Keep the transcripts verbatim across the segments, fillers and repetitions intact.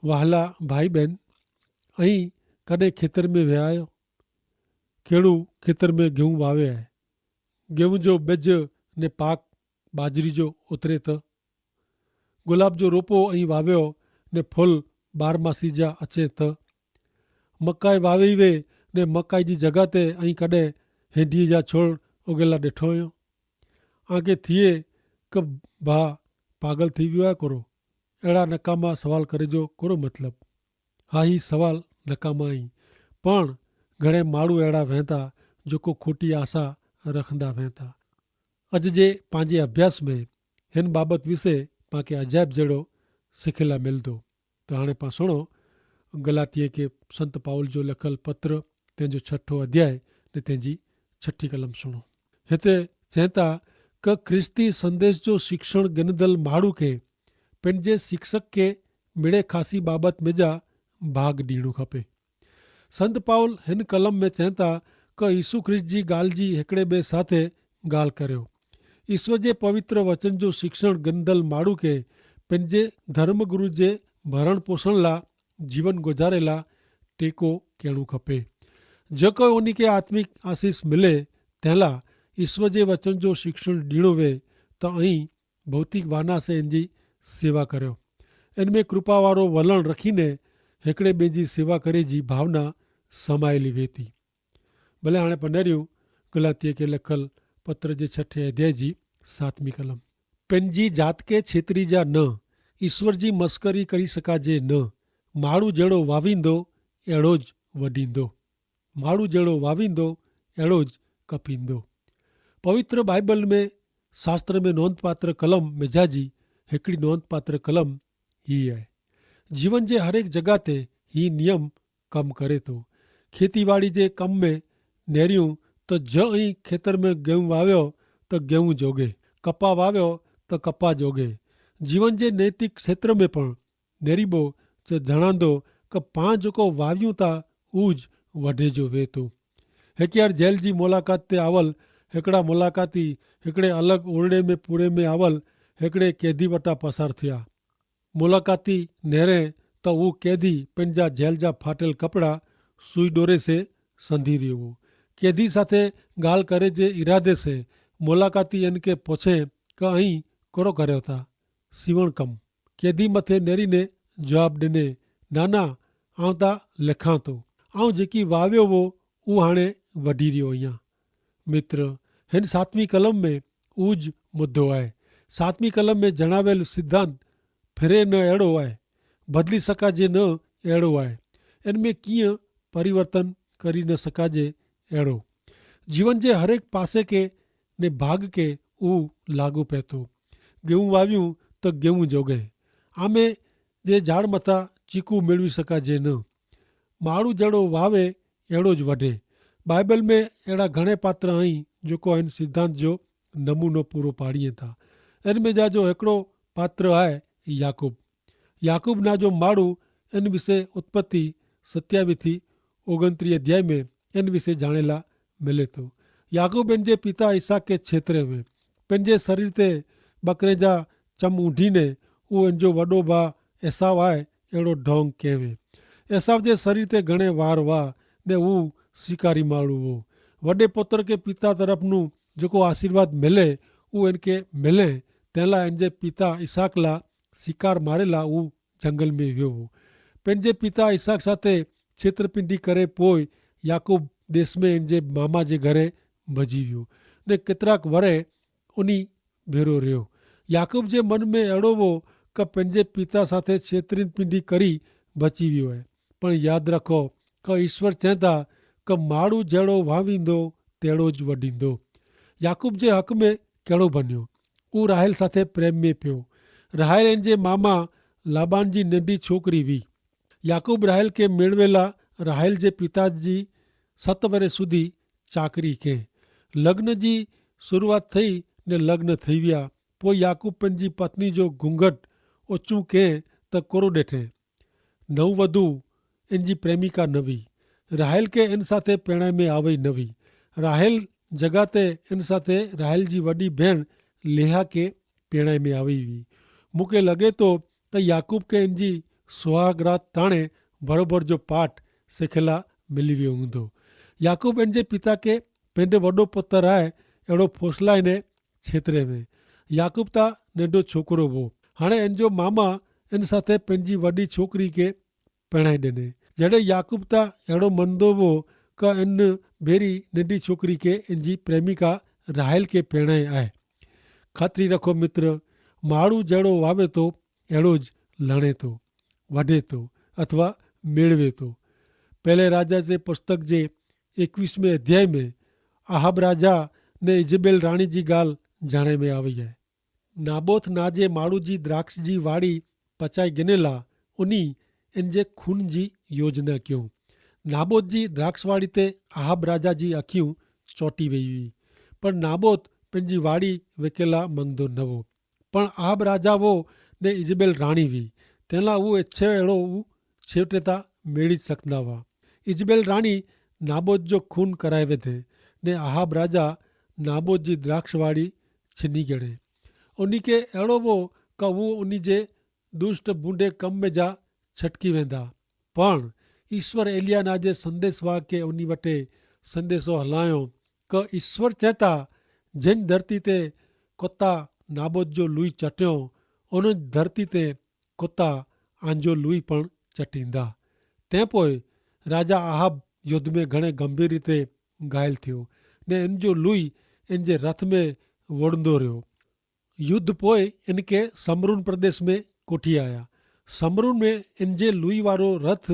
વહાલા ભાઈ બહેન, અહીં કદે ખેતર મેં વ્યાયો? કેડૂ ખેતર મેં ગેઉં વાવે હૈ? ગેઉં જો બિજ ને પાક બાજરી જો ઉતરે થ? ગુલાબ જો રોપો અહીં વાવ્યો ને ફુલ બારમાસી જા અચે થ? મકાઈ વાવી વે ને મકાઈ જી જગા તે અહીં કદે હેંધી જા છોડ ઉગેલા દેઠો યો? આગે થિયે કે ભા પાગલ થી વ્યો હૈ કરો? એડા નકામા સવાલ કરે જો કરો મતલબ? હાઈ સવાલ નકામા હી. પણ ઘણે માણુ એડા વહેંતા જોકો ખોટી આશા રખંદા વહેંતા. અજ જે પાંજે અભ્યાસ મેં હેન બાબત વિશે પાંકે અજાયબ જેડો સિખેલા મેલતો. તો હાણે પાં સુણો ગલાતિયે કે સંત પાઉલ જો લખલ પત્ર તેનો છઠો અધ્યાય ને તેની છઠી કલમ સુણો. હેતા ચેતા કે ખ્રિસ્તી સંદેશ જો શિક્ષણ ગિનદલ માડૂ કે પેનજે શિક્ષક કે મિડે ખાસી બાબત મેં જા ભાગ દીણું ખપે. સંત પાઉલ હેન કલમ મેં ચેતા કે ઈસુ ખ્રિસ્ત જી ગાલ જી હેકડ઼ે બે સાથે ગાલ કર્યો. ઈસવ જે પવિત્ર વચન જો શિક્ષણ ગિનદલ માડૂ કે પેનજે ધર્મગુરુ જે ભરણ પોષણ લા જીવન ગોજારેલા ટેકો કહેણું ખપે. જો કોઈ ઓની કે આત્મિક આશીસ મિલે તેલા ઈસવ જે વચન જો શિક્ષણ દીણો વે તો અહીં ભૌતિક વાના સે એનજી સેવા કર્યો. એન મેં કૃપાવારો વલણ રખીને હેકડ઼ે બેજી સેવા કરે જી ભાવના સમાયેલી વેતી. ભલે હાણે પનેર્યું ગલાતિયે કે લખલ પત્ર જે છઠે અધ્યાય જી સાતમી કલમ. પેનજી જાતકે છેતરી જા ન, ઈસવર જી મસ્કરી કરી સકાજે ન. માડૂ જેડો વાવીંદો એડો જ વડીંદો. માડૂ જેડો વાવીંદો એડો જ કપીંદો. પવિત્ર બાઈબલ મેં શાસ્ત્ર મેં નોંધપાત્ર કલમ મેજાજી હેકડી નોંધપાત્ર કલમ હી હૈ. જીવન જે હરેક જગા તે હી નિયમ કમ કરે તો. ખેતીવાડી જે કમ મેં નેર્યું તો જ અહીં ખેતર મેં ગેઉં વાવ્યો તો ગેઉં જોગે, કપા વાવ્યો તો કપા જોગે. જીવન જે નૈતિક ક્ષેત્ર મેં પણ નેરીબો જે ધણાંદો કે પાં જોકો વાવ્યું તા ઉજ વઢે જો વેતું. હેક્યાર જેલ જી મુલાકાત તે આવલ હેકડા મુલાકાતી હેકડે અલગ ઓરડે મેં પૂરે મેં આવલ હેકડે કેદી વટા પસાર થયા. મુલાકાતી નેરે તો ઉં કેદી પેનજા જેલ જા ફાટેલ કપડા સુઈ ડોરે સે સંધી રહ્યો વો. કેદી સાથે ગાલ કરે જે ઇરાદે સે મુલાકાતી એન કે પોછે કે અહીં કરો કર્યો થા? સીવણ કમ. કેદી મતે નેરી ને જવાબ દેને, ના ના, આવ તા લેખાં તો. આવ જેકી વાવ્યો વો ઉં હાણે વઢી રહ્યો અહિયા. મિત્ર, હેન સાતમી કલમ મેં ઉજ મુદ્ધો આય. સાતમી કલમ મેં જણાવેલ સિદ્ધાંત ફેરે ન એડો આય, બદલી સકાજે ન એડો આય. એન મેં કિયા પરિવર્તન કરી ન સકાજે એડો. જીવન જે હરેક પાસે કે ને ભાગ કે ઉં લાગુ પેતો. ગેઉં વાવ્યું તો ગેઉં જોગે. આમે જે જાડમતા ચીકુ મેળવી સકાજે ન. માડૂ જેડો વાવે એડો જ વઢે. બાઈબલ મેં એડા ઘણે પાત્ર અહીં જોકો એન સિદ્ધાંત જો નમૂનો પૂરો પાડીએ થા. એન મેં જા જો એકડો પાત્ર આય યાકૂબ. યાકૂબ ના જો માડૂ એન વિશે ઉત્પત્તિ સત્યાવી થી ઓગણત્રી અધ્યાય મેં એન વિશે જાણેલા મિલે તો. યાકૂબ એન જે પિતા ઇસાકે છેતરે વે. પેનજે સરીર તે બકરે જા ચમ ઉંઢી ને ઉં એન જો વડો ભા એસાવ આય એડો ઢોંગ કહેવે. એસાવ જે સરીર તે ઘણે વાર વા ને ઉં સિકારી માળું વો. વડે પોતર કે પિતા તરફ નું જોકો આશીર્વાદ મિલે ઉં એન કે મિલે. તેલા એન જે પિતા ઇસાક લા સિકાર મારેલા ઉં જંગલ મેં વ્યો વો. પેનજે પિતા ઇસાક સાથે છેતરપિંડી કરે પોય યાકૂબ દેશ મેં એન જે મામા જે ઘરે ભજી વ્યો ને કેતરાક વરે ઉની ભેરો રહ્યો. યાકૂબ જે મન મેં એડો વો કે પેનજે પિતા સાથે છેતરપિંડી કરી ભચી વ્યો હૈ. પણ યાદ રાખો કે ઈસ્વર ચેંતા કે માડૂ જેડો વાવીંદો તેડો જ વડીંદો. યાકૂબ જે હક મેં કેડો ભન્યો? ઉં રાહેલ સાથે પ્રેમ મેં પ્યો. રાહેલ એન જે મામા લાબાન જી નેંડી છોકરી વી. યાકૂબ રાહેલ કે મેળવેલા રાહેલ જે પિતા જી સત વરે સુધી ચાકરી કે લગ્ન જી શરૂઆત થઈ ને લગ્ન થઈ વ્યા. પોય યાકૂબ પેનજી પત્ની જો ઘૂંઘટ ઓચું કે તો કોરો દેઠે. નવ વધુ એન જી પ્રેમિકા નવી. રાહેલ કે એન સાથે પેણાઈ મેં આવઈ નવી. રાહેલ જગાતે એન સાથે રાહેલ જી વડી ભેણ લેહા કે પેણાઈ મેં આવઈ વી. મુકે લગે તો કે યાકૂબ કે એન જી સુહાગરાત ટાણે ભરોભર જો પાઠ સેખેલા મિલી વ્યો હૂંદો. યાકૂબ એન જે પિતા કે પેંડે વડો પત્ર આય એડો ફોસલા ને છેતરે વે. યાકૂબ તા નેડો છોકરો વો. હાણે એન જો મામા એન સાથે પેનજી વડી છોકરી કે પૈણાઈ દેને. જેડે યાકૂબ તા એડો મન દો વો કે એન ભેરી નેડી છોકરી કે એનજી પ્રેમિકા રાહેલ કે પૈણાઈ આય. ખાતરી રખો મિત્ર, માડૂ જેડો વાવે તો એડો જ લણે તો, વધે તો અથવા મેળવે તો. પહેલે રાજા જે પુસ્તક જે એકવીસ મેં અધ્યાય મેં આહાબ રાજા ને ઇઝેબેલ રાણી જી ગાલ જાણે મેં આવે હૈ. નાબોથ ના જે માડૂ જી દ્રાક્ષ જી વાડી પચાઈ ગિનેલા ઉની એન જે ખૂન જી યોજના ક્યો. નાબોથ જી દ્રાક્ષ વાડી તે આહાબ રાજા જી અખ્યું ચોટી વહી વી. પણ નાબોથ પેનજી વાડી વેકેલા મંગદો નવો. પણ આહાબ રાજા વો ને ઇઝેબેલ રાણી વી. તેના ઉ એચ્છે એડો ઉ છેવટે તા મેળી જ સકંદા વા. ઇઝેબેલ રાણી નાબોથ જો ખૂન કરાઈ વેધે ને આહાબ રાજા નાબોથ જી દ્રાક્ષ વાડી છીની ગણે. ઉની કે એડો વો કા ઉ ઉની જે દુષ્ટ ભૂંડે કમ મેં જા છટકી વેંદા. પણ ઈસ્વર એલિયા ના જે સંદેસવા કે ઉની વટે સંદેસો હલાયો કે ઈસ્વર ચેતા જેન ધરતી તે કોતા નાબોત જો લુઈ ચટ્યો ઉન ધરતી તે કોતા આંજો લુઈ પણ ચટીંદા. તે પોય રાજા આહાબ યુદ્ધ મેં ઘણે ગંભીર રીતે ઘાયલ થયો ને એન જો લુઈ એન જે રથ મેં વોડંદો રહ્યો. યુદ્ધ પોય એન કે સમરૂન પ્રદેશ મેં કોઠી આયા. સમરૂન મેં એન જે લુઈ વારો રથ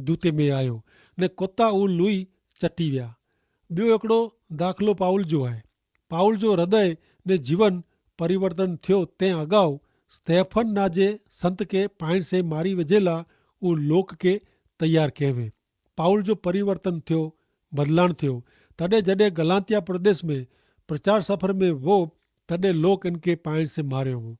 દૂતે મેં આયો ને કોતા ઉ લુઈ ચટી વ્યા. બ્યો એકડો દાખલો પાઉલ જો આય. પાઉલ જો હૃદય ને જીવન પરિવર્તન થયો તે અગાઉ સ્તેફન ના જે સંત કે પાઈણ સે મારી વજેલા ઉ લોક કે તૈયાર કહેવે. પાઉલ જો પરિવર્તન થયો, બદલાણ થયો. તદે જડે ગલાતિયા પ્રદેશ મેં પ્રચાર સફર મેં વો તદે લોક એનકે પાઈણ સે માર્યો હો.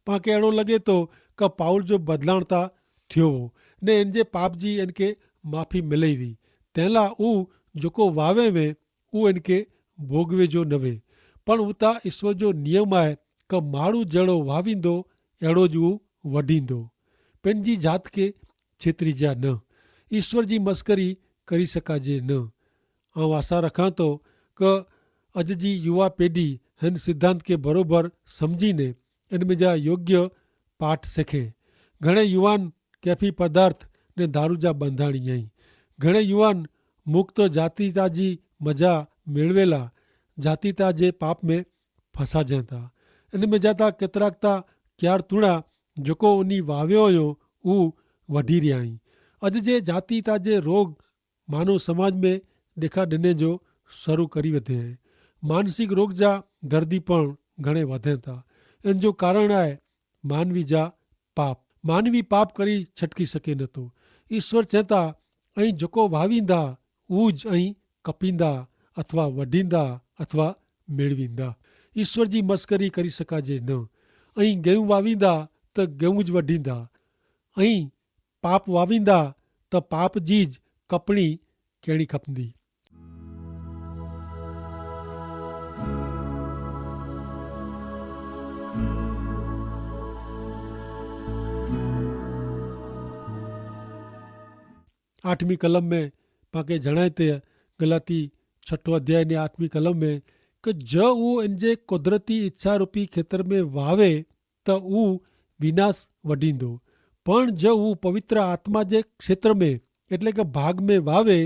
પાંકે એડો લગે તો કે પાઉલ જો બદલાણ તા થયો હો ને એન જે પાપ જી એનકે માફી મિલાઈ વી. તેલા ઉ જોકો વાવે વે ઉ એનકે ભોગવે જો નવે. પણ ઉતા ઈસ્વર જો નિયમ આય કે માડૂ જેડો વાવીંદો એડો જ ઉ વઢીંદો. પેનજી જાત કે છેતરી જા ન. ઈસ્વર જી મસ્કરી કરી સકાજે ન. આવ આશા રખાં તો કે અજ જી યુવા પેઢી હેન સિદ્ધાંત કે ભરોભર સમઝીને એન મેં જા યોગ્ય પાઠ સેખે. ઘણે યુવાન કેફી પદાર્થ ને ધારૂ જા બંધાણી અહીં. ઘણે યુવાન મુક્ત જાતિતા જી મજા મેળવેલા જાતિતા જે પાપ મેં ફસાજેતા. એન મેં જાતા કેતરાકતા ક્યાર તુણા જોકો ઉની વાવ્યો અયો ઉ વઢી રહ્યા અહીં. અજ જે જાતિતા જે રોગ માનવ સમાજ મેં દેખા દને જો શરૂ કરી વધે હૈ. માનસિક રોગ જા દર્દી પણ ઘણે વધે તા. એન જો કારણ આય માનવી જા પાપ. માનવી પાપ કરી છટકી શકે નતો. ઈસ્વર ચેતા અહીં જોકો વાવીંદા ઉજ અહીં કપીંદા અથવા વઢીંદા અથવા મેળવીંદા. ઈસ્વર જી મસ્કરી કરી સકાજે ન. અહીં ગેઉં વાવીંદા તો ગેઉં જ વઢીંદા. અહીં પાપ વાવીંદા તો પાપ જી જ કપણી કેણી ખપંદી. આઠમી કલમ મેં પાંકે જણાયતે ગલાતી છઠો અધ્યાય ને આઠમી કલમ મેં કે જો ઉ એન જે કુદરતી ઇચ્છારૂપી ખેતર મેં વાવે તો ઉ વિનાશ વઢીંદો. પણ જો ઉ પવિત્ર આત્મા જે ક્ષેત્ર મેં એટલે કે ભાગ મેં વાવે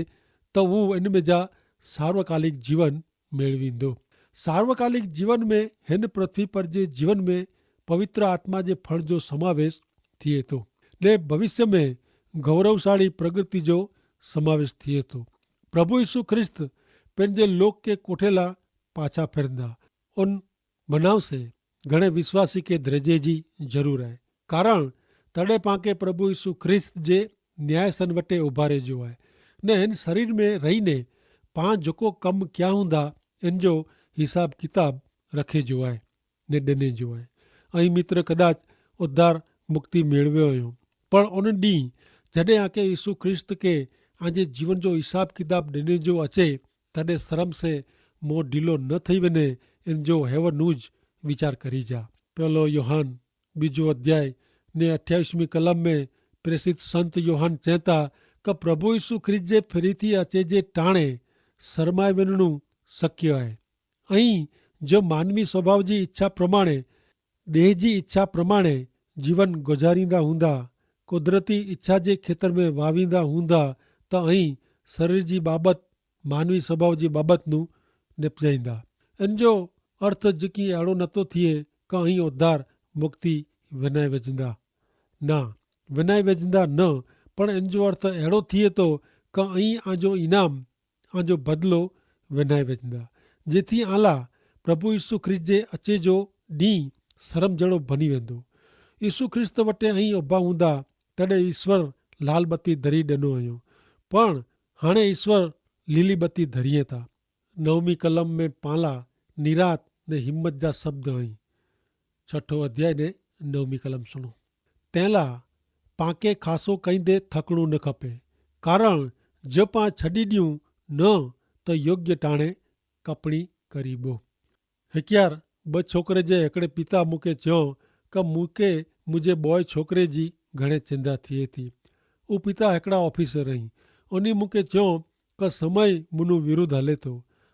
તો ઉ એન મેં જા સાર્વકાલિક જીવન મેળવીંદો. સાર્વકાલિક જીવન મેં હેન પૃથ્વી પર જે જીવન મેં પવિત્ર આત્મા જે ફળ જો સમાવેશ થિયે તો ને ભવિષ્ય મેં ગૌરવશાળી પ્રગતિ જો સમાવેશ થિયે તો. પ્રભુ ઈસુ ખ્રિસ્ત પેનજે લોક કે કોઠેલા પાછા ફેરંદા ઉન ભનાવસે ઘણે વિશ્વાસી કે દ્રજે જી જરૂર હૈ. કારણ તડે પાંકે પ્રભુ ઈસુ ખ્રિસ્ત જે ન્યાયસન વટે ઉભારે જો હૈ ને હેન શરીર મેં રહી ને પાં જોકો કમ ક્યા હુંદા એન જો હિસાબ કિતાબ રખે જો હૈ ને ડેને જો હૈ. અહીં મિત્ર કદાચ ઉદ્ધાર મુક્તિ મેળવ્યો અયો. પણ ઉન દી જડે આંકે ઈસુ ખ્રિસ્ત કે આજે જીવન જો હિસાબ કિતાબ ડેને જો અચે તદે સરમ સે મોં ઢીલો ન થઈ વેને એન જો હેવર નું જ વિચાર કરી જા. પહેલો યોહાન બીજો અધ્યાય ને અઠ્યાવીસ મી કલમ મેં પ્રેસિત સંત યોહાન ચેંતા કે પ્રભુ ઈસુ ખ્રિસ્ત જે ફિરી થી અચે જે ટાણે સરમાય વેનનું શક્ય હૈ. અહીં જો માનવી સ્વભાવ જી ઇચ્છા પ્રમાણે દેહ જી ઇચ્છા પ્રમાણે જીવન ગજારીંદા હુંદા, કુદરતી ઇચ્છા જે ખેતર મેં વાવીંદા હુંદા, તો અહીં શરીર જી બાબત માનવી સ્વભાવ જી બાબતનું નેપજાઈંદા. એન જો અર્થ જેકી એડો નતો થિયે કે અહીં ઉદ્ધાર મુક્તિ વેનાઈ વેજંદા. ના, વેનાઈ વેજંદા ન. પણ એન જો અર્થ એડો થિયે તો કે અહીં આજો ઇનામ, આજો બદલો વેનાઈ વેજંદા. જેથી આલા પ્રભુ ઈસુ ખ્રિસ્ત જે અચે જો દી સરમ જેડો ભની વેંદો. ઈસુ ખ્રિસ્ત વટે અહીં ઉભા હુંદા તેડે ઈસ્વર લાલ બત્તી ધરી દેનો અયો. પણ હાણે ઈસ્વર લીલી બત્તી ધરિયે તા. નવમી કલમ મેં પાંલા નિરાત ને હિંમત જા શબ્દ અહીં. છઠો અધ્યાય ને નવમી કલમ સુણો. તેલા પાંકે ખાસો કઈ દે થકણું ન ખપે. કારણ જો પાં છડી દિયું ન તો યોગ્ય ટાણે કપણી કરી બો. હેક્યાર બહ છોકરે જે હેકડ઼ે પિતા મુકે ચ્યો કે મુકે મુઝે બોય છોકરે જી ઘણે ચિંદા થિયે થી. ઉ પિતા હેકડ઼ા ઓફિસર અહીં. ઉની મુકે ચ્યો કે સમય મુનું વિરુદ્ધ હલે તો.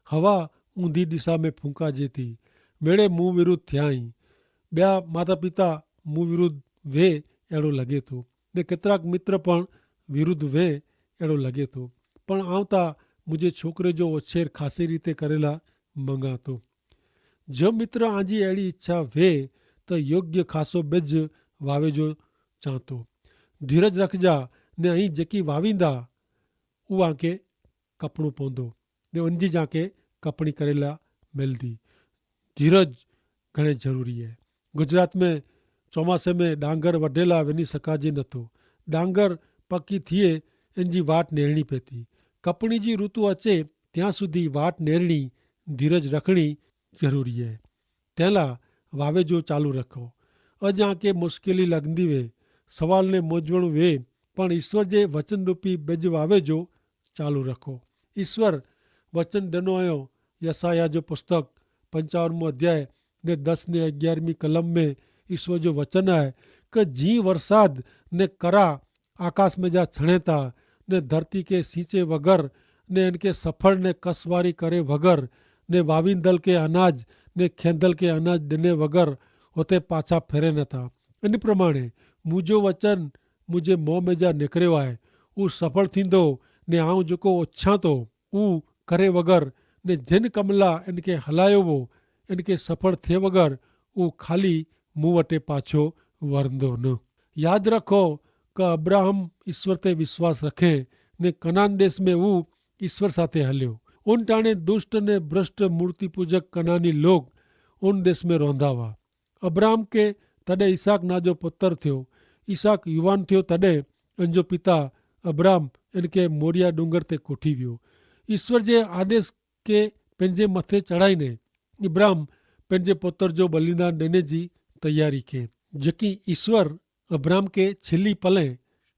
હવા ઊંધી દિશા મેં ફૂંકા જે થી. મેડે મું વિરુદ્ધ થ્યા અહીં. બ્યા માતા પિતા મું વિરુદ્ધ વે એડો લગે તો. ને કેતરાક મિત્ર પણ વિરુદ્ધ વે એડો લગે તો. પણ આવતા મુઝે છોકરે જો ઓછેર ખાસી રીતે કરેલા મંગાતો. જો મિત્ર આજી એડી ઇચ્છા વે તો યોગ્ય ખાસો બેજ વાવે જો ચાંતો. ધીરજ રખજા ને અહીં જેકી વાવીંદા ઉઆંકે કપણું પોંદો. ને અનજી જાંકે કપણી કરેલા મેલદી. ધીરજ ઘણે જરૂરી હૈ. ગુજરાત મેં ચોમાસે મેં ડાંગર વડેલા વેની સકાજી નતો. ડાંગર પકી થિયે એનજી વાટ નેરણી પેતી. કપણી જી રુતુ અચે ત્યાં સુધી વાટ નેરણી ધીરજ રખણી જરૂરી હૈ. તેલા વાવેજો ચાલુ રખો. અજાંકે મુશ્કેલી લગંદી વે સવાલને મોજવણું વે પણ ઈસ્વર જે વચનરૂપી બેજ વાવેજો ચાલુ રખો. ઈસ્વર વચન ડેનો અયો. યસાયાહ જો પુસ્તક પંચાવનમો અધ્યાય ને દસ ને અગિયારમી કલમ મેં ઈસ્વર જો વચન આય કે જી વરસાદ ને કરા આકાશ મેં જા છણેતા ને ધરતી કે સિંચે વગર ને એનકે સફળ ને કસવારી કરે વગર ને વાવિંદલ કે અનાજ ને ખેંદલ કે અનાજ દેને વગર હોતે પાછા ફેરે નતા. એન પ્રમાણે મુજો વચન મુજે મોં મેં જા નેકરેવાય ઉસ સફળ થીંદો. ને આઉં જોકો ઓછાંતો ઉસ કરે વગર ને જેન કમલા એનકે હલાયો વો એનકે સફળ થે વગર ઉસ ખાલી મુવટે પાછો વરંદો ન. યાદ રખો કે અબ્રાહમ ઇશ્વર તે વિશ્વાસ રખે ને કનાન દેશ મેં ઉસ ઇશ્વર સાથે હલ્યો. ઉન ટાણે દુષ્ટ ને ભ્રષ્ટ મૂર્તિપૂજક કનાની લોગ ઉન દેશ મેં રોંધાવા. અબ્રાહમ કે તદે ઇસાક નાજો પત્ર થયો. ઇસાક યુવાન થયો તદે અનજો પિતા અબ્રાહમ એનકે મોરિયા ડુંગર તે કોઠી વ્યો. ઇશ્વર જે આદેશ કે પેનજે મતે ચડાઈ ને ઇબ્રાહમ પેનજે પત્ર જો બલિદાન દેને જી તૈયારી કે જેકી ઇશ્વર અબ્રાહમ કે છેલ્લી પલે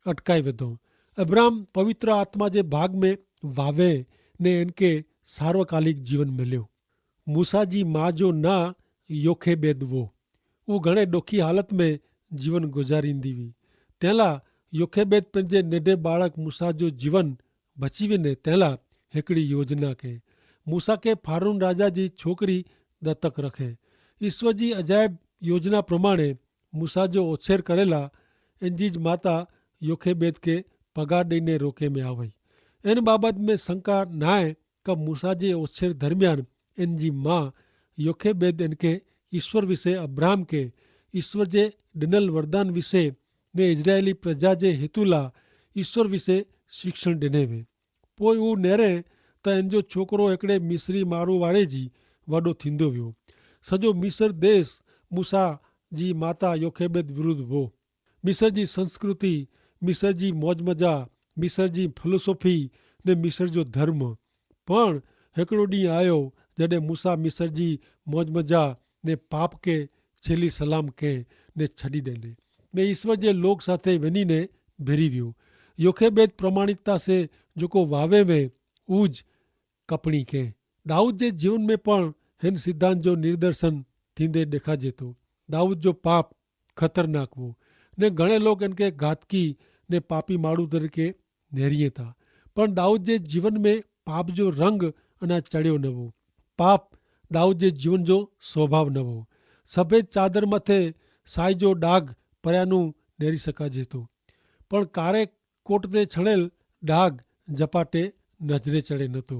અટકાઈ વેધો. અબ્રાહમ પવિત્ર આત્મા જે ભાગ મેં વાવે ને એનકે સાર્વકાલિક જીવન મેલ્યો. મૂસા જી મા જો ના યોખેબેદ વો. ઉં ઘણે ડોખી હાલત મેં જીવન ગુજારી દીવી. તેલા યોખેબેદ પંજે નેડે બાળક મૂસા જો જીવન બચીવી ને તેલા હેકડી યોજના કે મૂસા કે ફારૂન રાજા જી છોકરી દત્તક રખે. ઈસ્વર જી અજાયબ યોજના પ્રમાણે મૂસા જો ઓછેર કરેલા એનજી જ માતા યોખેબેદ કે પગાર દઈને રોકે મેં આવય. એન બાબત મેં શંકા નાય કે મૂસા જે ઓછેર ધરમિયાન એનજી મા યોખેબેદ એનકે ઈસ્વર વિશે અબ્રાહમ કે ઈસ્વર જે ડેનલ વરદાન વિશે ને ઇઝરાયેલી પ્રજા જે હેતુલા ઈસ્વર વિશે શિક્ષણ ડેને વે. પોય ઉં નેરે તો એનજો છોકરો એકડે મિસરી મારુવારે જી વડો થીંદો વ્યો. સજો મિસર દેશ મૂસા જી માતા યોખેબેદ વિરુદ્ધ વો. મિસર જી સંસ્કૃતિ, મિસર જી મોજમજા, મિસર જી ફિલોસોફી ને મિસર જો ધર્મ. પણ હેકડો દી આયો જડે મૂસા મિસર જી મોજમજા ને પાપ કે છેલ્લી સલામ કે ને છડી દેને મેં ઈસ્વર જે લોક સાથે વેની ને ભેરી વ્યો. યોખેબેદ પ્રમાણિકતા સે જોકો વાવે વે ઉજ કપણી કે. દાઉદ જે જીવન મેં પણ હેન સિદ્ધાંત જો નિર્દર્શન થીંદે દેખાજે તો. દાઉદ જો પાપ ખતરનાક વો ને ઘણે લોક એનકે ઘાતકી ને પાપી માડૂ તરીકે નેરી થા. પણ દાઉદ જે જીવન મેં પાપ જો રંગ અના ચડ્યો નવો. પાપ દાઉદ જે જીવન જો સ્વભાવ નવો. સભેદ ચાદર મતે સાઈ જો ડાગ પર્યાનું નેરી સકાજે તો, પણ કારે કોટ તે છણેલ ડાગ જપાટે નજરે ચડે નતો.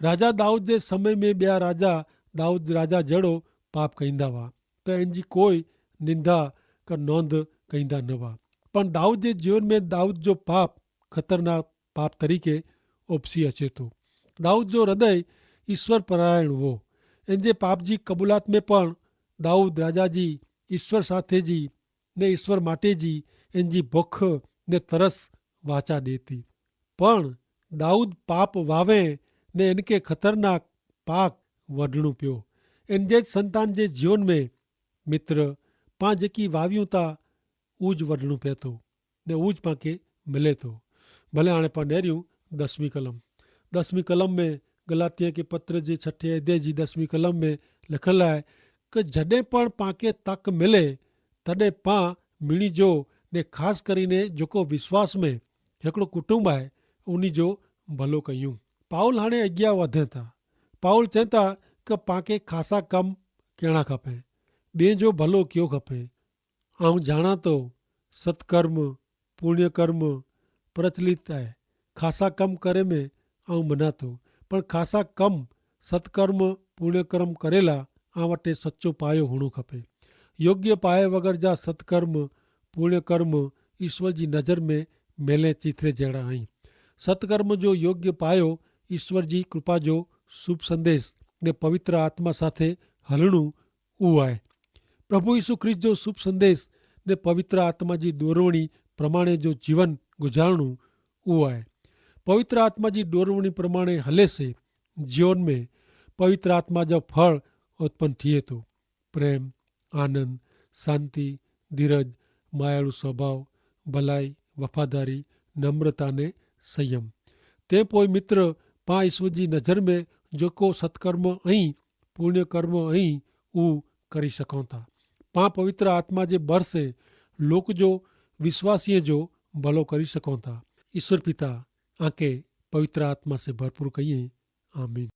રાજા દાઉદ જે સમય મેં બ્યા રાજા દાઉદ રાજા જેડો પાપ કહીંદા વા, તો એનજી કોઈ નિંદા કા નોંધ કહીંદા નવા. પણ દાઉદ જે જીવન મેં દાઉદ જો પાપ ખતરનાક પાપ તરીકે ઓપસી હશે તો. દાઉદ જો હૃદય ઈસ્વર પરાયણ વો. એનજે પાપ જી કબૂલાત મેં પણ દાઉદ રાજા જી ઈસ્વર સાથે જી ને ઈસ્વર માટે જી એનજી ભોખ ને તરસ વાચા દેતી. પણ દાઉદ પાપ વાવે ને એનકે ખતરનાક પાક વઢણું પ્યો. એનજે જ સંતાન જે જીવન મેં મિત્ર, પાં જેકી વાવ્યું તા ઉજ વઢણું પેતો ને ઉજ પાંકે મિલે તો. ભલે આણે પાં નેર્યું દસમી કલમ. દસમી કલમ મેં ગલાતિયા કે પત્ર જે છઠ્ઠે અધ્યાય જી દસમી કલમ મેં લખેલા હૈ કે જડે પણ પાંકે તક મિલે તદે પાં મિણી જો ને ખાસ કરીને જોકો વિશ્વાસ મેં હેકડો કુટુંબ આય ઉની જો ભલો કહ્યું. પાઉલ હાણે અગિયા વધે તા. પાઉલ ચેતા કે પાંકે ખાસા કમ કહેણા ખપે, બે જો ભલો કયો ખપે. આઉં જાણા તો સત્કર્મ પુણ્યકર્મ પ્રચલિત આય. ખાસા કમ કરે મેં આઉં મનાતો, પણ ખાસા કમ સત્કર્મ પુણ્યકર્મ કરેલા આ વટે સચો પાયો હુણો ખપે. યોગ્ય પાયા વગર જા સત્કર્મ પુણ્યકર્મ ઈસ્વર જી નજર મેં મેલે ચિથરે જેડા અહીં. સત્કર્મ જો યોગ્ય પાયો ઈસ્વર જી કૃપા જો શુભ સંદેશ ને પવિત્ર આત્મા સાથે હલણું ઉવાય. પ્રભુ ઈસુ ખ્રિસ્ત જો શુભ સંદેશ ને પવિત્ર આત્મા જી દોરવણી પ્રમાણે જો જીવન ગુજારણું ઉવાય. પવિત્ર આત્મા જી દોરવણી પ્રમાણે હલે સે જીવન મેં પવિત્ર આત્મા જો ફળ ઉત્પન થિયે તો. પ્રેમ, આનંદ, શાંતિ, ધીરજ, માયાળુ સ્વભાવ, ભલાઈ, વફાદારી, નમ્રતા ને સંયમ. તે પોય મિત્ર, પાં ઈસુ જી નજર મેં જોકો સત્કર્મ અહીં પુણ્યકર્મ અહીં ઉં કરી શકોતા. પાં પવિત્ર આત્મા જે બરસે લોક જો વિશ્વાસીય જો ભલો કરી શકોતા. ઈસુ પિતા આકે પવિત્ર આત્મા સે ભરપૂર કહિયે. આમીન.